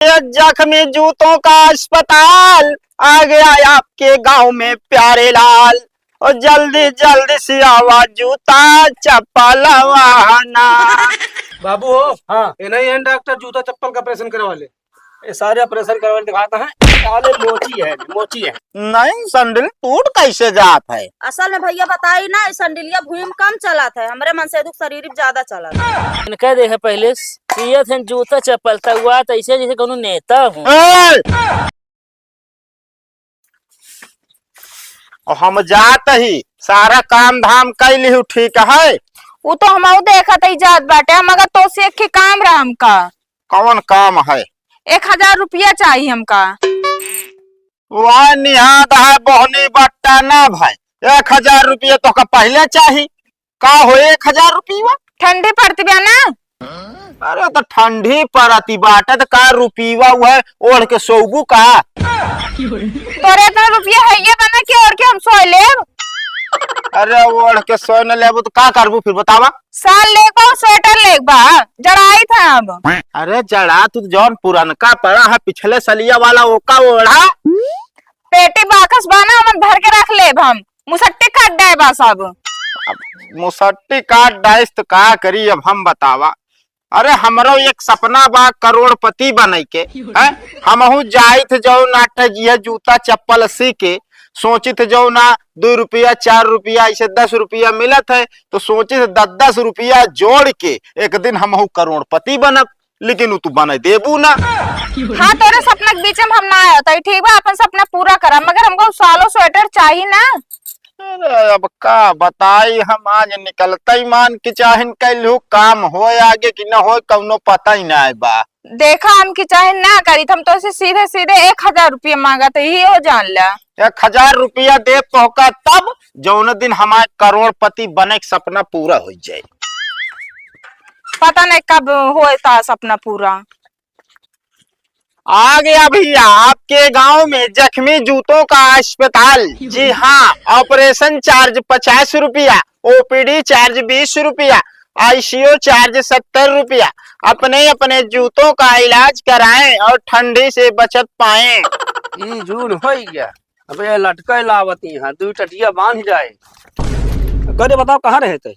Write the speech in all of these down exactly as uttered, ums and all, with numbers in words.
ये जख्मी जूतों का अस्पताल आ गया आपके गांव में प्यारे लाल, और जल्दी जल्दी से आवा जूता चप्पल वाहना। बाबू हो, हाँ। ये नहीं है डॉक्टर, जूता चप्पल का ऑपरेशन करवा ले। ये सारे ऑपरेशन करवा ले दिखाता है। साले मोची है, मोची है। नहीं, सैंडल टूट कैसे जात है? असल में भैया बताई ना, ई सैंडलिया भूमि कम चलत है, हमरे मन से दुख शरीर ज्यादा चलत है। इनका देखे पहले पियत हैं जूता चप्पल, तउआ तैसे जैसे कोनो नेता हूँ। ए! और हम जात ही, सारा काम धाम कैली हूँ, ठीक है? उ तो हमहू देखत ही जात बाटे, मगर तो से एक ठे काम रहा हमका। कौन काम है? एक हजार रुपया चाहिए हमका। वाह निहाद है बहनी बट्टा ना भाई, एक हजार रुपया तोहका पहले चाही। का हो एक हजार रुपया? ठंडी पड़ती बा ना। अरे तो ठंडी पड़ती बाटे तो का रुपया वह ओढ़ के सोबू का? तोरे इतना रुपया है ये बना कि ओढ़ के हम सोए लेब? अरे ओढ़ के सोए न लेबू तो का करबू फिर बतावा? साल लेबा, स्वेटर लेबा, जड़ाई था अब। अरे जड़ा तू जौन पुरनका पड़ा है पिछले सलिया वाला ओका ओढ़ा। पेटी बाकस बा ना, ओमन भर के रख लेब हम। मुसट्टी काट डाए बा सब। अब मुसट्टी काट डाइस तो का करी अब हम बतावा। अरे हमरो एक सपना बा करोड़पति बने के, हैं? हमहू जाइत जौन आटे जिया जूता चप्पल सी के, सोचित जौन ना दो रुपया चार रुपया ऐसे दस रुपया मिलत है तो सोचित दस दस रुपया जोड़ के एक दिन हमहू करोड़पति बनब। लेकिन उ तू बने देबू ना। हाँ, तोरे सपना के बीच में हम ना आवत हई, ठीक बा? अपन सपना पूरा करा, मगर हमका उ सालो स्वेटर चाही ना। अरे अब का बताई, हम आज निकलते ही मान के चाहिन कैलू काम होए आगे कि न होए, कौनो पता ही ना बा। देखा, हम की चाहिन ना करी, हम तो से सीधे सीधे एक हजार रुपया मांगत ही, हो जान ला। एक हजार रुपया दे तोहका तब, जौन दिन हमार करोड़पति बने के सपना पूरा हो जाए। पता नहीं कब होए था सपना पूरा। आ गया भैया आपके गांव में जख्मी जूतों का अस्पताल। जी हाँ, ऑपरेशन चार्ज पचास रुपया, ओपीडी चार्ज बीस रुपया, आईसीयू चार्ज सत्तर रुपया। अपने अपने जूतों का इलाज कराएं और ठंडी से बचत पाएं। ई जून होई गया। अबे लटके लावत यहाँ, दू टटिया बांध जाए। करे बताओ कहाँ रहे थे?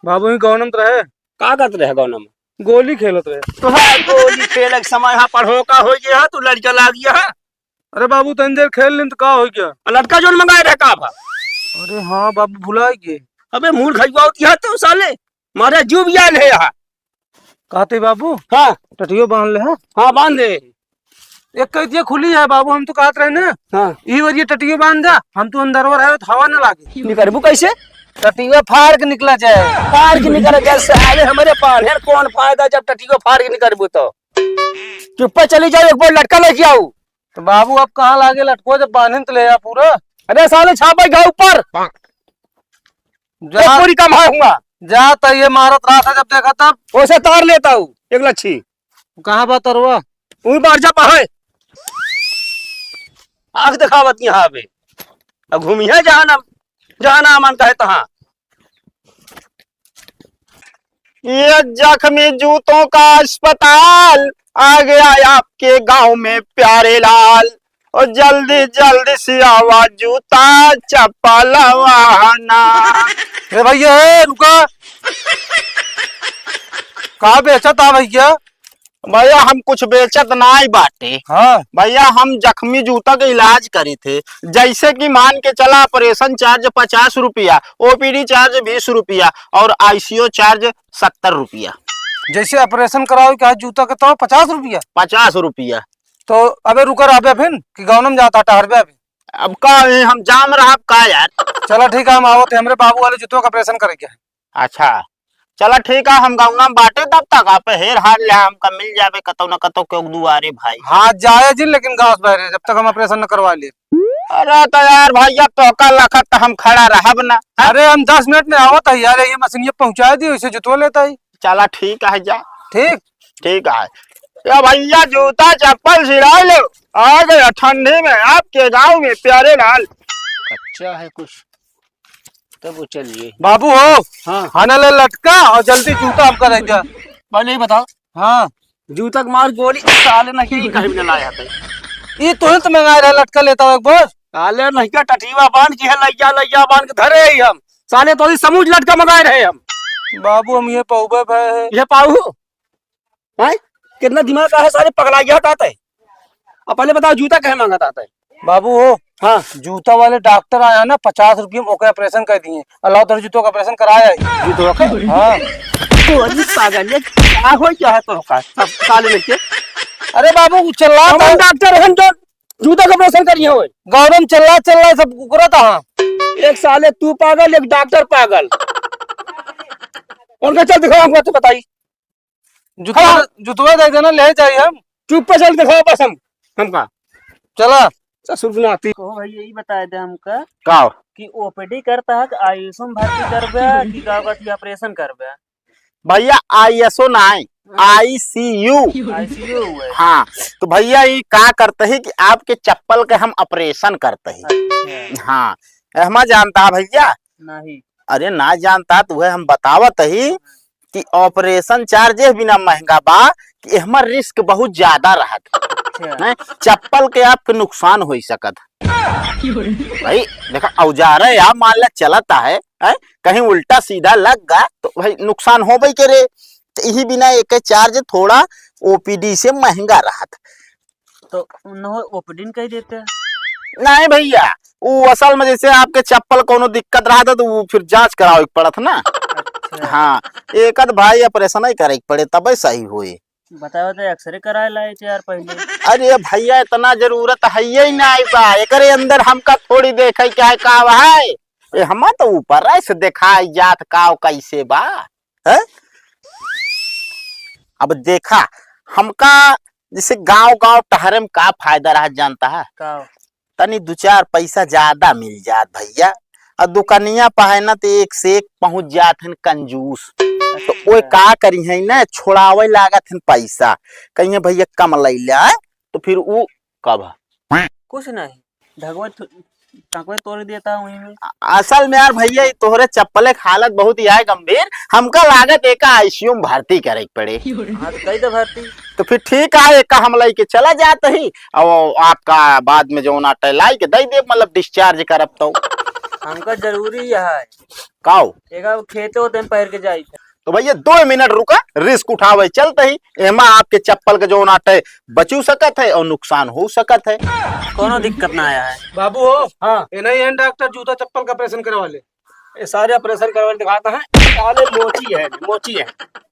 बाबू ही गौनम त रहे। का करत रहे गौनम? गोली खेलत रहे। तो है गोली खेले के समय यहाँ पढ़ो का हो गया, तू लड़का लाग गया है। अरे बाबू तनी देर खेल लेन त का हो गया? लटका जोन मंगाए रहे का भा? अरे हाँ बाबू भुला गए। अबे मूड़ खजुआ होती है तो साले, मारे जू बियान है यहाँ। कहते बाबू? हाँ। टटियो बांध ले, हाँ? हाँ, बांध दे। एक कह दिया खुली है बाबू, हम तो कहत रहे ना। हाँ। ई बार ये टटियो बांध जा, हम तो अंदर रहे तो हवा ना लागे। निकरबू कैसे? टटियो फाड़ के निकला जाए। फाड़ के निकला जाए, साले हमारे पान है, कौन फायदा जब टटियो फाड़ के निकरबू तो? चुप्पे चली जाओ, एक बार लटका लेके आओ। तो बाबू अब कहाँ लागे लटको, जब बांधे तो ले आ पूरा। अरे साले छापे गया ऊपर। जा। एक पूरी कम है हुआ। जा त ये मारत रहा था जब देखा तब। ओसे तार लेता हूँ, एक लच्छी। कहाँ बा तरवा? वही बार जा पा है। आँख दिखावत यहाँ पे। अब घूमी है जहाँ ना, जहाँ ना मन कहे तहाँ। ये जख्मी जूतों का अस्पताल आ गया आपके गांव में प्यारे लाल, और जल्दी जल्दी से आवा जूता चप्पल वाहना। ए भैया, ए, रुका। का बेचत आ भैया? भैया, हम कुछ बेचत नाई बाटे। हाँ। भैया, हम जख्मी जूता के इलाज करी थे। जैसे कि मान के चला, ऑपरेशन चार्ज पचास रुपया, ओपीडी चार्ज बीस रुपया और आईसीयू चार्ज सत्तर रुपया। जैसे ऑपरेशन कराओ के आज जूता के तो पचास रुपया? पचास रुपया। तो अबे रुकर अबे फिन कि गौनम जाता टहरबे अबे। अब का है, हम जाम रहा अब का यार। चला ठीक है, हम आवत है, हमरे बाबू वाले जूतों का ऑपरेशन करेंगे। अच्छा, चला ठीक है, हम गौना में बाटे तब तक आप हेर हार ले, हमका मिल जाबे कतौ न कतौ के दुआरे भाई। हाँ, जाए जिन, लेकिन गाँव से बहरे, जब तक हम ऑपरेशन न करवा लिए। अरे तो यार भाई, अब तो का लखत हम खड़ा रहब ना। अरे हम दस मिनट में आवत है यार, ये मशीनिया पहुँचा दी, उसे जुतवा लेता है। चला ठीक है, जा। ठीक। ठीक है। या भैया, जूता चप्पल सिला लो, आ गया ठंडी में आपके गाँव में प्यारे लाल। अच्छा है कुछ। तब वो चलिए। बाबू हो, हाँ। खाना ले लटका और जल्दी जूता हमका दे जा। पहले ही बताओ। हाँ। जूता के मार गोली, साले नहीं कहीं भी ना लाया था। ई तोहे तो मंगाए रहे, लटका लेता हो एक बार। साले नहीं का टटीवा बांध के है, लैया, लैया बांध के धरे ही हम। साले तोरी समूज लटका मंगाए रहे हम। बाबू, हम ये पौबे भय है। ये पाऊ? हैं? कितना दिमाग का है, साले पगला गया हटाते। अब पहले बताओ, जूता कहे मांगा था? बाबू हो, हाँ। जूता वाले डॉक्टर आया ना, पचास रुपये में ओके ऑपरेशन कर दिए। अल्लाह तेरे जूतों का ऑपरेशन कराया है। जूतों का? हाँ। तो अजी पागल, ये क्या हो गया है तो का? सब साले लेके। अरे बाबू, चिल्ला कौन था। डॉक्टर है जो जूता का ऑपरेशन करिए हो? गौरम चिल्ला, चिल्ला सब कुकुरा था। हाँ। एक साले तू पागल, एक डॉक्टर पागल। उनका चल दिखाओ हमको, तो बताई। जुतवा, हाँ। जुतवा दे देना, ले जाई हम। चुप्पे चल दिखाओ बस हम, हमका। चला। ससुर गुनाती। कहो भैया, यही बताए दे हमका का? कि ओपीडी करता है कि आईसीयू में भर्ती करबे कि का कहती ऑपरेशन करबे? भैया, आईएसओ ना है, हाँ। आईसीयू। आईसीयू है। हाँ, तो भैया, ये का करते ही कि आपके चप्पल के हम ऑपरेशन करते ही। अच्छा। हाँ, एहमा जानता है भैया? नहीं। अरे, ना जानता तो वह हम बतावत ही कि ऑपरेशन चार्ज एह बिना महंगा बा कि एहमा रिस्क बहुत ज्यादा रहत। अच्छा। हैं? चप्पल के आपके नुकसान हो सकत है। भाई, देखा, औजारे या मान ला चलता है, हैं? कहीं उल्टा सीधा लग गा तो भाई नुकसान होबे करे। तो यही बिना एक चार्ज थोड़ा ओपीडी से महंगा रहत। तो उन्हों ओपीडी कह देते। नहीं भैया, वो असल में जैसे आपके चप्पल कोनो दिक्कत रहत है तो वो फिर जांच करावे के पड़त ना। अच्छा। हाँ, एक आध भाई ऑपरेशन ही करे के पड़े तबे सही होए। बताओ तो एक्सरे कराए लाए थे यार पहले। अरे भैया, इतना जरूरत है ही नहीं बा, एकरे अंदर हमका थोड़ी देखे क्या है, का है। ए, हमा तो ऊपर से दिखाई जात का कैसे बा, हैं? अब देखा, हमका जैसे गांव गांव टहरे में का फायदा रहा जानता है? का? तनी दो चार पैसा ज्यादा मिल जात भैया, और दुकानिया पहनत एक से एक पहुंच जात हन कंजूस। तो अच्छा। ओए का करी है ना, छोड़ावे लागत हन पैसा, कहिए भैया कम ले ले, तो फिर वो कब कुछ नहीं, ढकवे थो-, टाँकवे तोड़ देता है वहीं में। अ-, असल में यार भैया, ये तोहरे चप्पले के हालत बहुत ही है गंभीर। हमका लागत एका आईसीयू में भर्ती करे के पड़े। हाँ, तो कही दे भर्ती। तो फिर ठीक है, एका हम लेके चला जात ही, और आपका बाद में जो ना लाई के दे दे, मतलब डिस्चार्ज करब तो। हमका जरूरी है। काओ? एका खेते होते हैं पैर के जाई। तो भैया, दो मिनट रुका, रिस्क उठावे चलते ही, एमा आपके चप्पल के जो नाटे बचू सकत है और नुकसान हो सकत है। कोनो दिक्कत ना आया है। बाबू हो, हाँ। ये नहीं है डॉक्टर, जूता चप्पल का ऑपरेशन करवा ले। ये सारे ऑपरेशन करवा ले दिखाता है, साले मोची है, मोची है।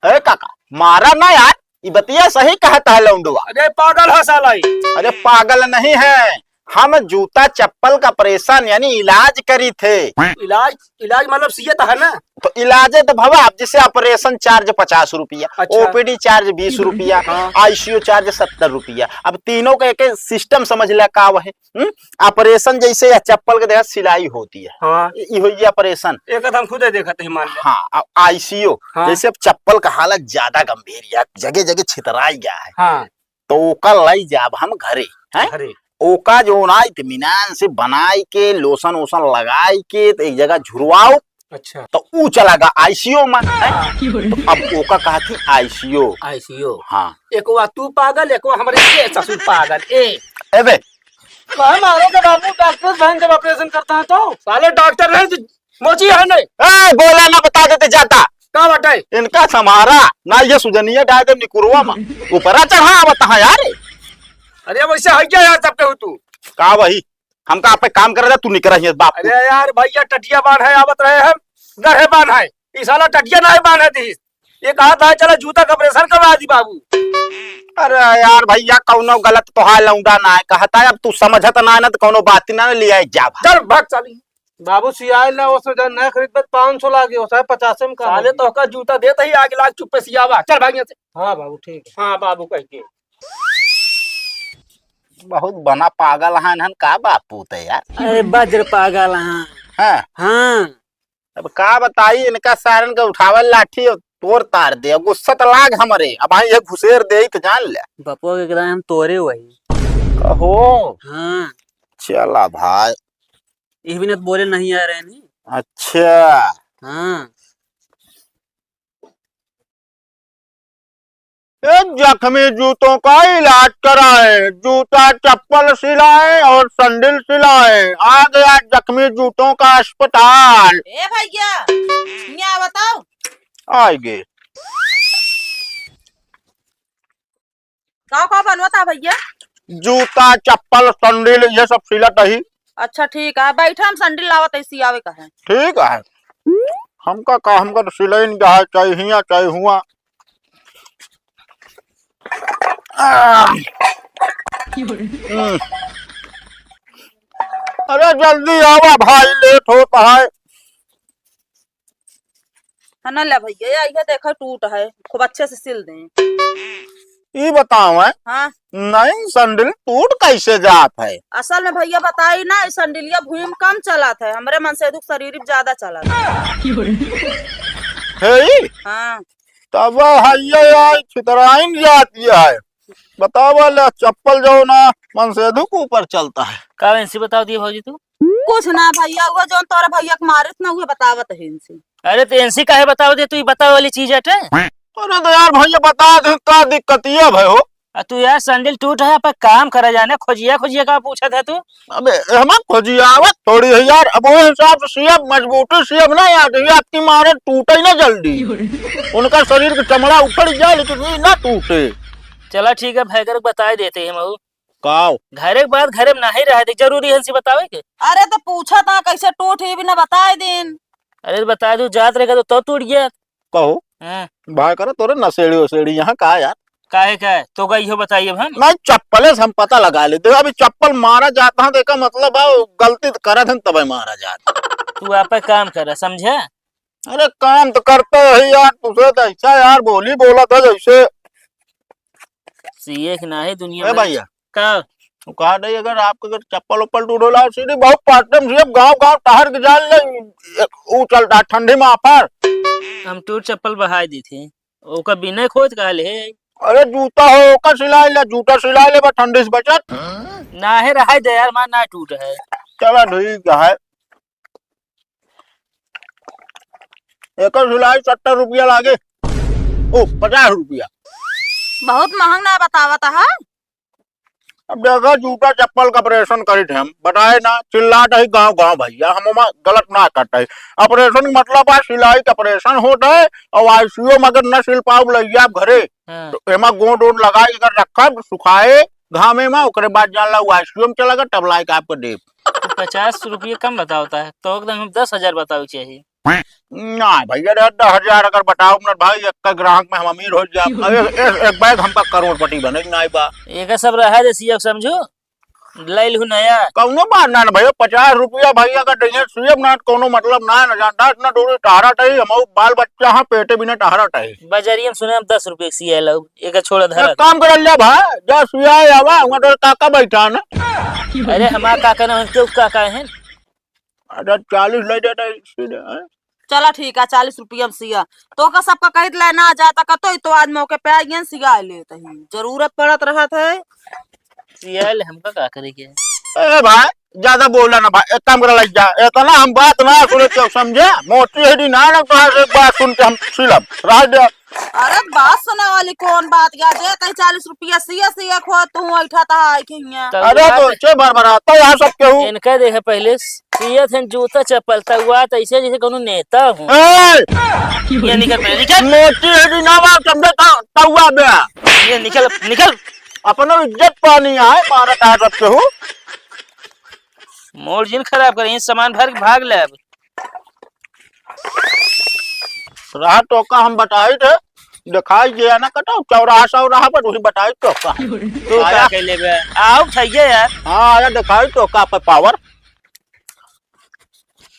अरे काका, मारा ना यार, ये बतिया सही कहता है लौंडवा। अरे पागल है साला ये। अरे पागल नहीं है, हम जूता चप्पल का ऑपरेशन यानी इलाज करी थे। इलाज, इलाज मतलब सीए तो है ना? तो इलाजे तो भवा, अब जैसे ऑपरेशन चार्ज पचास रुपया, अच्छा। ओपीडी चार्ज बीस रुपया, हाँ। आईसीयू चार्ज सत्तर रुपया। अब तीनों का एक सिस्टम समझ ले का वह, हम्म? ऑपरेशन जैसे या चप्पल के देखा सिलाई होती है। हाँ। इ-, इ हो ये ऑपरेशन। एक हम खुदे देखत ही मान ले। हाँ, अब आईसीयू, हाँ। जैसे अब चप्पल का हालत ज्यादा गंभीर है, जगह जगह छितराई गया है। हाँ। तो ओका लई जाब हम घरे, हैं? घरे। ओका जो ना इत्मीनान से बनाई के, लोशन वोशन लगाई के, तो एक जगह झुरवाओ, अच्छा। तो ऊ चला गा आईसीयू में, हैं? हाँ। तो अब ओका कहा थी आईसीयू। आईसीयू। हाँ। एक वा तू पागल, एक वा हमरे ये ससुर पागल, ए। ए बे। कहे मारो के बाबू, डॉक्टर बहन जब ऑपरेशन करता है तो? साले डॉक्टर नहीं तो मोची है नहीं। ए, बोला ना, बता देते जाता। का बटाई? इनका समारा, ना ये सुजनिया डाल दे निकुरवा मा। ऊपरा चढ़ा आवत है यार। अरे वैसे है क्या यार, तब कहू तू? का वही? हमका आप पे काम करे दे, तू निकरा ही बाप। अरे यार भैया, टटिया बांध है, आवत रहे हम, गढ़े बांध है। ई साला टटिया ना बांध है दी। ये कहा था, "चला जूता का ऑपरेशन करवा दी बाबू।" अरे यार भैया, कौनो गलत तो हाल लौंडा ना है, कहता है, अब तू समझत ना है ना, तो कौनो बात ना, ना ले आए जा। चल, भाग, चल। बाबू सियाइल ना, उसमें जब नया खरीद बस पाँच सौ लागे, उसमें पचास में का साले होगी? तो का जूता देत ही आगे लाग, चुप्पे सियावा। चल भाग यहाँ से। हाँ बाबू, ठीक है। हाँ बाबू कह के। बहुत बना पागल हैं हन का बापू ते यार। अरे बज्र पागल हैं। हाँ। हाँ। अब का बताई इनका सारन के उठावल लाठी और तोर तार दे, गुस्सा तो लाग हमरे, अब आई ये घुसेर दे तो जान ले। बपुआ के एकदम हम तोरे वही। कहो। हाँ। चला भाई। ये भी न बोले नहीं आ रहे नहीं। अच्छा। हाँ। ए, जख्मी जूतों का इलाज कराएं, जूता चप्पल सिलाएं और सैंडल सिलाएं। आ गया जख्मी जूतों का अस्पताल। ए भैया, यहाँ बताओ। आएंगे। का का बनवता भैया? जूता, चप्पल, सैंडल, ये सब सिलत ही। अच्छा ठीक है, बैठा, हम सैंडल लावत है, सियावे का है। ठीक है, हमका का, हमका तो सिलाई नहीं है, चाहे हिया चाहे हुआ। आह। हम्म। अरे जल्दी आवा भाई, लेट होता है। है ना, ले भैया, ये, ये देखो टूट है, खूब अच्छे से सिल दें। ई बताओ, हैं? हाँ। नहीं, सैंडल टूट कैसे जात है? असल में भैया बताई ना, ई सैंडलिया भुइम कम चलत है, हमरे मनसेधु के शरीर पे ज्यादा चलत है। है ई? हाँ। तब हइये यार, छितराइन जात है। बतावा ला, चप्पल जो ना मनसेधु के ऊपर चलता है। का इनसे बताओ दिए भौजी तू? कुछ ना भैया, वो जौन तोरे भैया के मारित ना, उहे बतावत है इनसे। अरे तो इनसे काहे बताओ दे, तू ही बतावे वाली चीज हटे। अरे तो यार भैया बता दे, का दिक्कत ये भय हो? आ तू यार सैंडल टूट है, पर काम करे जाने, खोजिया खोजिया का पूछत है तू? अबे हमार खोजियावत थोड़ी है यार, अब वो हिसाब से सियब, मजबूती सियब ना यार, ये आपकी मारे टूटे ही ना जल्दी। उनका शरीर का चमड़ा उखड़ जाए लेकिन ये ना टूटे। चला ठीक है, भैगर बताए देते हैं मऊ। काव? घरे के बात घरे में नाही रहे, देख, जरूरी है इनसे बतावे के। अरे तो पूछा था कैसे टूट ही, बिना बताए दिन। अरे तो बता दू, जात रहेगा तो, तो टूट गया। कहो। हाँ। भाई करो तोरे नशेड़ी वशेड़ी यहाँ का यार? काहे का है? तो का इहो बताइए अब हम। नहीं, चप्पले से हम पता लगा लेते। अभी चप्पल मारा जाता है, देखा मतलब है, गलती तो करत है तबे मारा जाता। तू आप काम कर, समझे? अरे काम तो करते है यार, तुझे तो ऐसा यार बोली बोला था जैसे। सीए के नाही दुनिया ए में। भैया। का? वो कहा नहीं, अगर आपके अगर चप्पल उप्पल टूट होला, सीधी बहुत पाटन से अब गाँव गाँव टहर के जान ले, ऊ चलता है ठंडी में ऑफर। हम टूट चप्पल बहाई दी थी, ओका बिना खोज कहा ले। अरे जूता हो, ओका सिलाई ले, जूता सिलाई ले, बस ठंडी से बचत। ना है, रहाई दे यार, मार ना टूट है। चला ठीक है। एकर सिलाई सत्तर रुपया लागे। ओ, पचास रुपया। बहुत महंग ना बतावत है। अब देखा, जूता चप्पल का ऑपरेशन करित है हम, बताए ना, चिल्लात है गाँव गाँव भैया, हम ओमा गलत ना करते है। ऑपरेशन के मतलब है सिलाई का ऑपरेशन होता है, और आईसीयू में अगर न सिल पाओ, लइया आप घरे, हाँ। तो एमा गोंद ओंद लगाए, अगर रखब सुखाए घामे में, ओकरे बाद जान ला वो आईसीयू में चला गया, तब लाए के आपको देब। तू पचास रुपये कम बतावता है, तो एकदम हम दस हजार बतावे चाहिए। ना भैया रे, दस हजार अगर बताओ ना भाई, एक ग्राहक में हम अमीर हो जाए। अरे एक, एक बैग हमका करोड़पति बने के नाई बा। एक सब रहा दे सीएफ समझू, ले लू नया। कौनो बात ना, ना भैया, पचास रुपया भैया का दइए सीएफ ना, कौनो मतलब ना, ना जानता, इतना दूर टहरा टाई, हम बाल बच्चा हाँ पेटे बिना टहरा टाई। बजरिया में सुने हम दस रुपये सीए लो, एक छोड़ा धरा। एक काम कर ले भाई, जा सुया आवा, वहाँ तो काका बैठा ना। अरे हमार काका ना, उनके काका है। अरे चालीस ले देता है, सीधे, हैं? चला ठीक है, चालीस रुपया में सिया। तो का सबका कहित ले ना जाता का, तो, तो आज मौके पे आ गया, सिया लेते ही जरूरत पड़त रहत है। सिया ले हमका का करे के? ए भाई, ज्यादा बोला ना भाई, एक काम करा लग जा, इतना हम बात ना सुने तो समझे, मोटी है दी ना, ना तो हर एक बात सुन के हम सिलब, राज दे। अरे बात सुने वाली कौन बात गया? दे तई चालीस रुपया सिया सिया खो, तू ऐठा ता आई के हिया। तो अरे बात तो चे भरभराता यहाँ सब केहू। इनका देखे पहले सियत हैं जूता चप्पल, तउआ तो ऐसे जैसे कोनो नेता हो। ए! ये निकल पहले, निकल। मोची है जी ना बात समझे ता-, तउआ बे। ये निकल, निकल। अपनो इज्जत पानी है, मारा का सब केहू। मोड़ जिन खराब करे, ये सामान भर के भाग ले अब। रहा तो का हम बताई थे, दिखाई दिया ना कटो, चौराहा सौराहा पर वही बताई तो का। तू का आया। कह लेबे? आओ, उठाइए यार। हाँ, आया दिखाई तो का पे पावर।